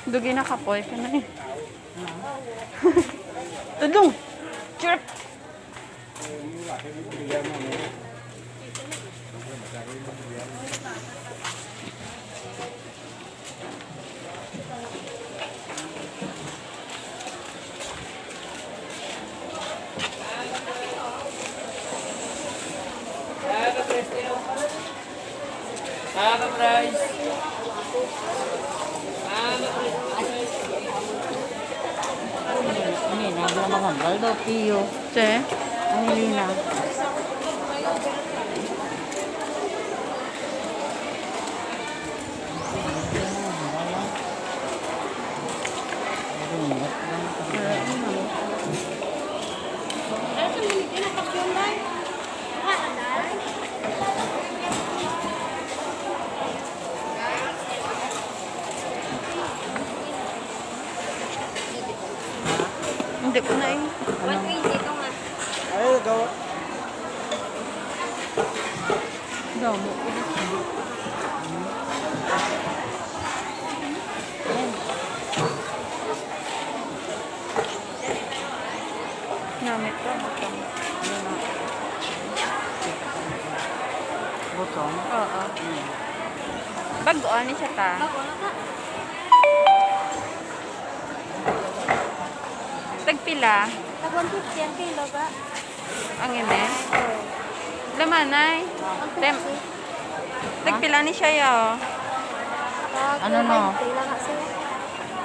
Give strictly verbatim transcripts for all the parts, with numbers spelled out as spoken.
Dugi na kapoy ka na eh. Tudong! Chirp! Ini, nagla mahambal daw, Pio. Che? Ang Lina. Hindi ko na eh. One twenty to nga. Ay, gawa. Damo ko dito. Namit ko, butang. Butong? Oo. Mm. Bago ni siya ta. Bago na ka. Tagpila? Tag one fifty ang kilo ba? Ang ini? Oo. Lamanay. Tem-, tagpila ni siya, yo? Tag Ano, no? twenty lang kasi.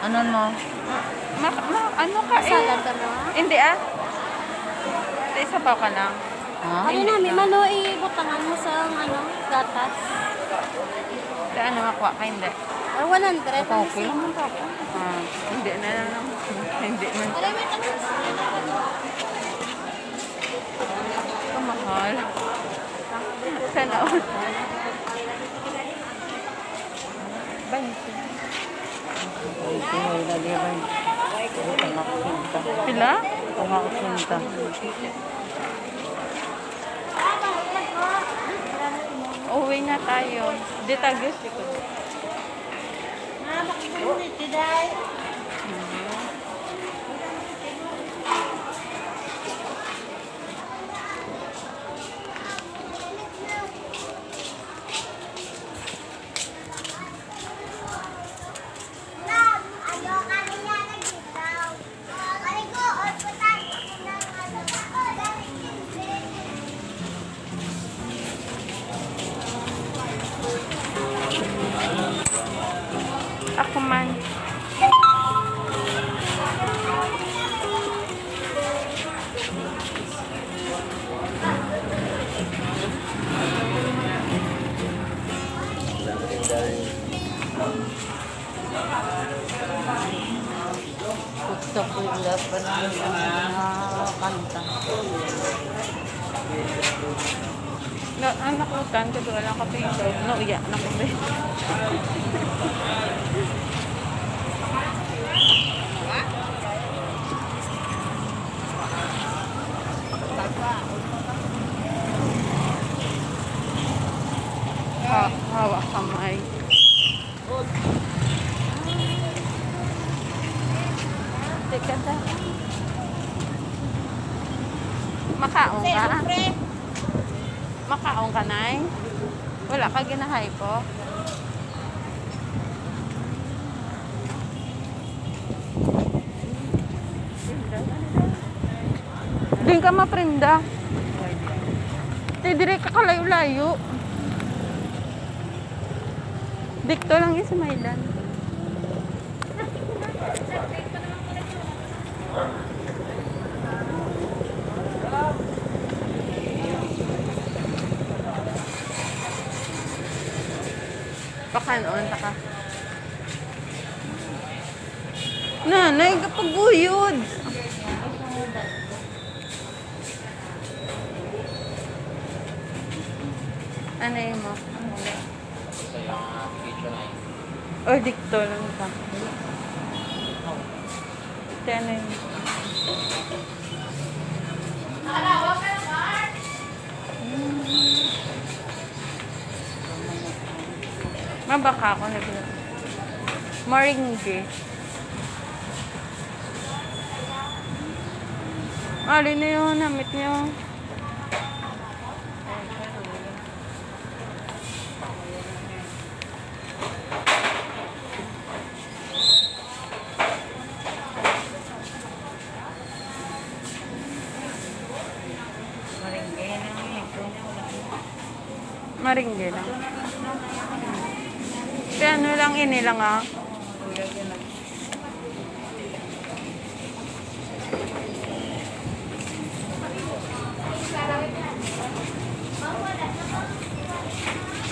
Ano mo? Ma, ma, ano ka eh? Salad ka na? Hindi ah. Sa isabaw ka lang. Ha? Ano na, may mano, ibutangan mo sa, ano, gatas. Sa ano, makuha ka, hindi? Or one hundred. Ito, okay lang man ako. Ah, hindi na lang. Hindi man. Alam mo, ito. Kamahal. Sana all. Baynte. Ay, sino yung nalihan? Ito nga, otsenta. Pila? Ito nga, otsenta. Uwi na tayo. Di tayo. Ako man. Gusto ko yung laban ng mga kanta. Na, ang nakutan ko doon lang kapindaw. No, iya, nakutin. Ha, hawak kamay. Teka, ta. Makaon ka? Makaon ka, Nay? Wala ka ginahay po? Din ka maprinda. Ti, dire ka kalayo-layo. Dikto lang yung sumaylan. Pakanon, taka. Nanay, kapaguyod. Ano yun mo? O, dikto lang ka. Kaya na yun. Mabaka ako na. Moringge. Ari na yun, namit niyo. Maringge lang. Kaya ano lang, ini lang, ah.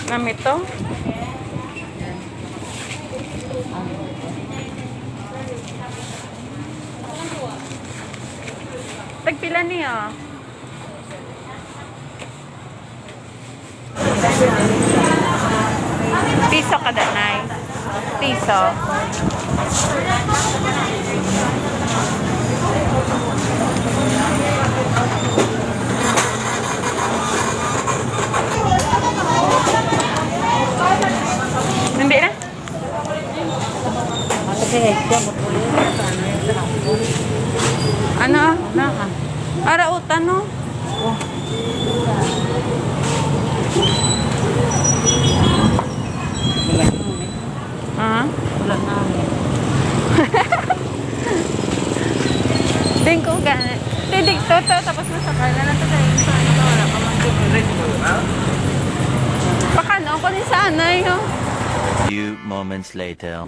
Namit to? Tagpila niya? Piso kada, Nay. Piso. Hindi na. Ano? Naa. Ara utan, no? Oh. Wala na, eh. Ha? Wala na, eh. Ding ko gani. Tidig to, to, tapos masakay na lang to, dahil sa ano ka, wala ka mang tinuloy. Pakano ko ni sa anay, no? Few moments later.